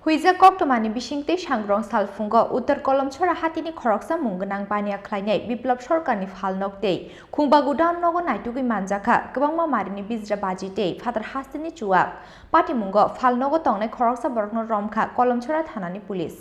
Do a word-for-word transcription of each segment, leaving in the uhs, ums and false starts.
Huijak koktwmani bisingtwi sangrong salphungo Uttor Kolomchora hatini khoroksa mung gwnang baniya khlainai Biplop Sarkarni phalnok tei khungba godown nogo naitugwi manjakha kwbangma marini bijra baji tei phatar hasteni chuwak. Patimungo phalnogo tongnai khoroksa borokno romkha Kolomchora thanani police.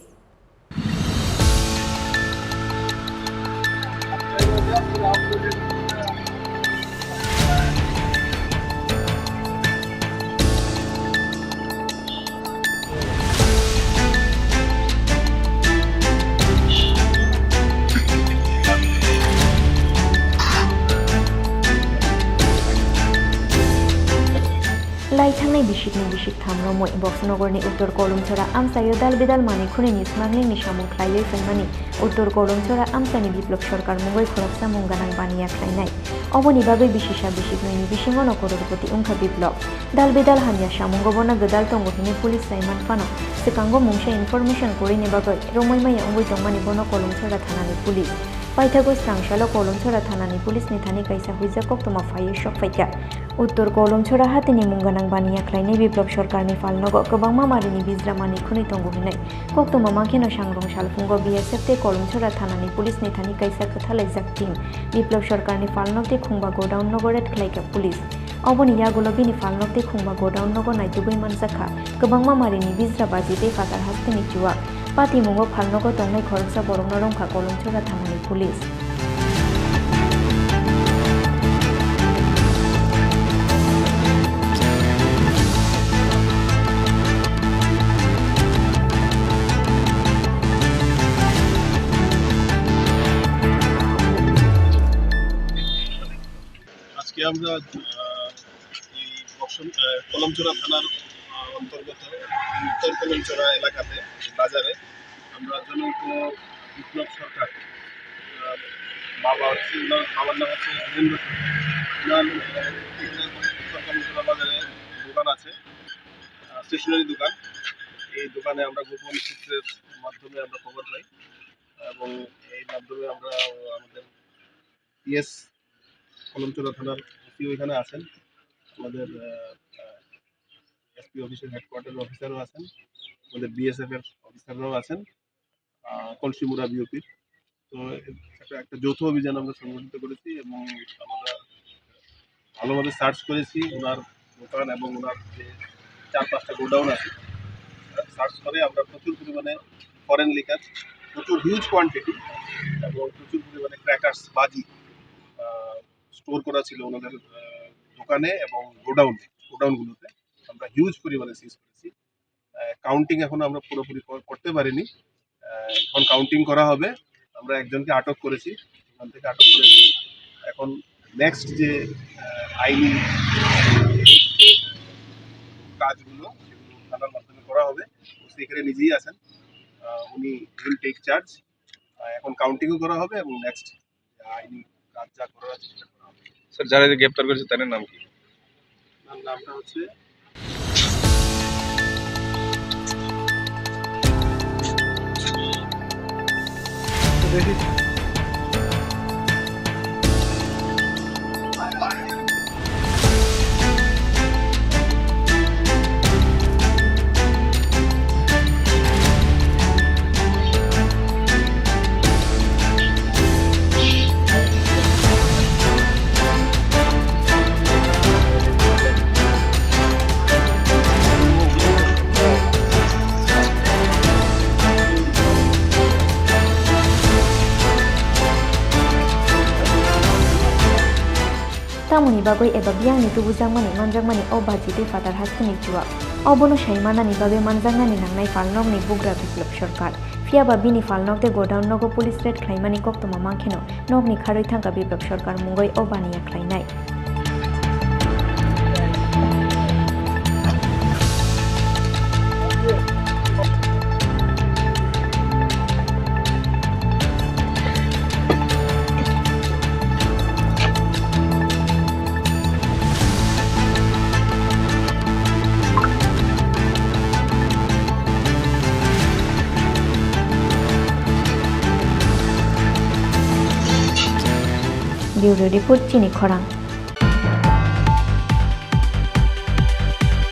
Lai thangnai bisikni bisik tham romwi Boksonogorni Uttor Kolomchora amchaio dal bidal manwi khwnwini smuggling ni samung khlaiwi phaimani Uttor Kolomchora amchaini Biplop Sarkar mungwi khoroksa mung gwnang baniya khlainai. Oboni bagwi bisisa bisiknwini bisingono crorepoti wngkha Biplop. Dal bidal hamya samungo bono gwdal tongo hwnwi police sai man phano, swkango mungsa information kwrwini bagwi romwi maya wngwi tongmani bono Kolomchora thanani police. Paithago swrang salo Kolomchora thanani police ni thani kaisa huijak koktwma phaiwi sok phaikha. Uttor Kolomchora hatini mung gwnang baniya khlainai Biplop Sarkarni phalnogo kwbangma marini bijra manwi khwnwi tongo hwnwi koktwma mankhe no sangrong salphungo B S F tei Kolomchora thanani police ni thani kaisa kwthalaijak team Biplop Sarkarni phalnok tei khungba godown nogo raid khlaikha police. Oboni yagulo bini phalnok tei khungba godown nogo naitugwi manjakha kwbangma marini bijra baji tei phatar hasteni chuwak. Patimungo phalnogo tongnai khoroksa borokno romkha Kolomchora thanani police. আজকে আমরা, আহ, এই বক্সন-, আহ, কলমচড়া থানার, আহ, অন্তর্গত উত্তর কলমচড়া এলাকাতে বাজারে আমরা জনৈক বিপ্লব সরকার, আহ, বাবা হচ্ছে, ওনার বাবার নাম হচ্ছে ধীরেন্দ্র সরকার। ওনার, আহ, এখানে কলমচড়া বাজারে দোকান আছে, আহ, স্টেশনারি দোকান। এই দোকানে আমরা গোপন সূত্রের মাধ্যমে আমরা খবর পাই এবং এই মাধ্যমে আমরা আমাদের পিএস কলমচড়া থানার ওসিও এখানে আছেন, আমাদের, আহ, আহ, এসপি অফিসের হেডকোয়ার্টার অফিসারও আছেন, আমাদের বিএসএফ এর অফিসাররাও আছেন, আহ, কলসিমুড়া বিওপির। তো একটা, একটা যৌথ অভিযান আমরা সংগঠিত করেছি এবং আমরা ভালোভাবে সার্চ করেছি ওনার দোকান এবং ওনার যে চার পাঁচটা গোডাউন আছে, সার্চ করে আমরা প্রচুর পরিমাণে ফরেন লিকার, প্রচুর হিউজ কোয়ান্টিটি এবং প্রচুর পরিমাণে ক্র্যাকার্স, বাজি, আহ, স্টোর করা ছিল ওনাদের, আহ, দোকানে এবং গোডাউনে, গোডাউনগুলোতে আমরা হিউজ পরিমাণে সিজ করেছি। আহ, কাউন্টিং এখন আমরা পুরোপুরি কর-, করতে পারিনি। আহ, এখন কাউন্টিং করা হবে। আমরা একজনকে আটক করেছি, ওখান থেকে আটক করেছি। এখন নেক্সট যে, আহ, আইনি কাজগুলো, সেগুলো থানার মাধ্যমে করা হবে। ওসি এখানে নিজেই আছেন, আহ, উনি will take charge। আহ, এখন কাউন্টিংও করা হবে এবং নেক্সট আইনি কাজ যা করার আছে সেটা করা হবে। স্যার, যারা যে গ্রেপ্তার করেছে তাদের নাম কি? তার নামটা হচ্ছে Tamoni bagwi eba biyangni tubujakmani manjakmani o baji tei phatar hasteni chuwak. Obono sai manani bagwi manjaknani nangnai phalnokni bugra Biplop Sarkar. Phiyaba bini phalnok tei godown nogo police raid khlaimani koktwma mankheno nokni kharwi thangkha Biplop Sarkar mungwi o baniya khlainai. Bureau Report, Chini Khorang.